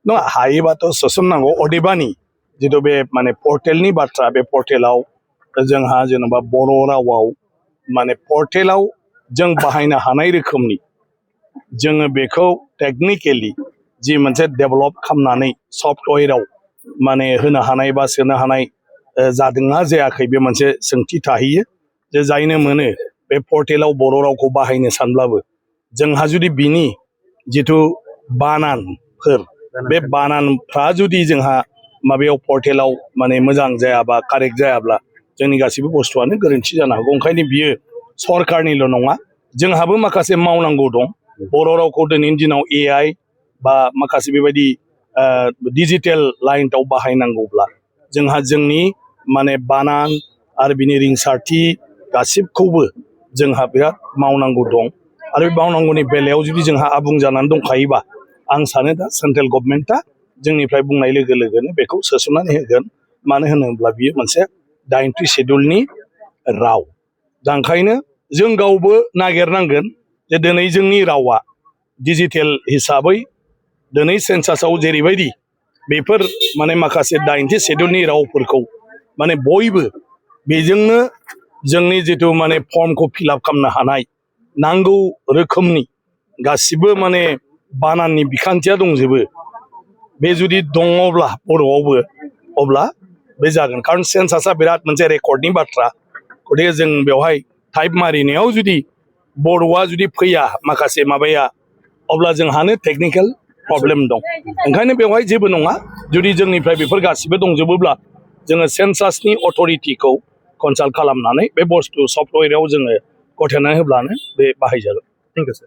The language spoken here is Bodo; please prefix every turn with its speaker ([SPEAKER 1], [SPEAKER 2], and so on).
[SPEAKER 1] नङा हायोबाथ' सोसननांगौ अदेबानि जितु बे माने पर्टेलनि बाथ्रा बे पर्टेलाव जोंहा जेनेबा बर' रावाव माने पर्टेलाव जों बाहायनो हानाय रोखोमनि जोङो बेखौ टेक्निकेलि जि मोनसे डेभेलप खालामनानै सफ्टवेराव माने होनो हानाय बा सोनो हानाय जादोंना जायाखै बे मोनसे सोंथि थाहैयो जे जायनो मोनो बे पर्टेलाव बर' रावखौ बाहायनो सानब्लाबो जोंहा जुदि बिनि जिथु बानानफोर बे बानानफ्रा जुदि जोंहा माबायाव पर्टेलाव माने मोजां जायाबा कारेक्ट जायाब्ला जोंनि गासैबो बुस्थुआनो गोरोन्थि जानो हागौ ओंखायनो बियो सरकारनिल' नङा जोंहाबो माखासे मावनांगौ दं बर' रावखौ दिनैनि दिनाव AI बा माखासे बेबायदि डिजिटेल लाइनआव बाहायनांगौब्ला जोंहा जोंनि माने बानान आरो बिनि रिंसारथि गासिबखौबो जोंहा बिराद मावनांगौ दं आरो बे मावनांगौनि बेलायाव जुदि जोंहा आबुं जानानै दंखायोबा आं सानो दा सेन्ट्रेल गभर्नमेन्टआ जोंनिफ्राय बुंनाय लोगो लोगोनो बेखौ सोसननानै होगोन मानो होनोब्ला बियो मोनसे 8थि शेड्युलनि राव दा ओंखायनो जों गावबो नागिरनांगोन जे दिनै जोंनि रावा डिजिटेल हिसाबै दिनै सेन्सासाव जेरैबायदि बेफोर माने माखासे 8थि शेड्युलनि रावफोरखौ माने बयबो बेजोंनो जोंनि जिथु माने फर्मखौ फिलआप खालामनो हानाय नांगौ रोखोमनि गासिबो माने बानाननि बिखान्थिया दंजोबो बे जुदि दङब्ला बर'आवबो अब्ला बे जागोन खारन सेन्सासा बिराद मोनसे रेकर्डनि बाथ्रा गतिके जों बेवहाय टाइप मारिनायाव जुदि बर'आ जुदि फैया माखासे माबाया अब्ला जोंहानो टेक्निकेल प्रब्लेम दं ओंखायनो बेवहाय जेबो नङा जुदि जोंनिफ्राय बेफोर गासिबो दंजोबोब्ला जोङो सेन्सासनि अथरिटिखौ कनसाल्ट खालामनानै बे बुस्थु सफ्टवेराव जोङो गथायनानै होब्लानो बे बाहायजागोन थेंक इउ सार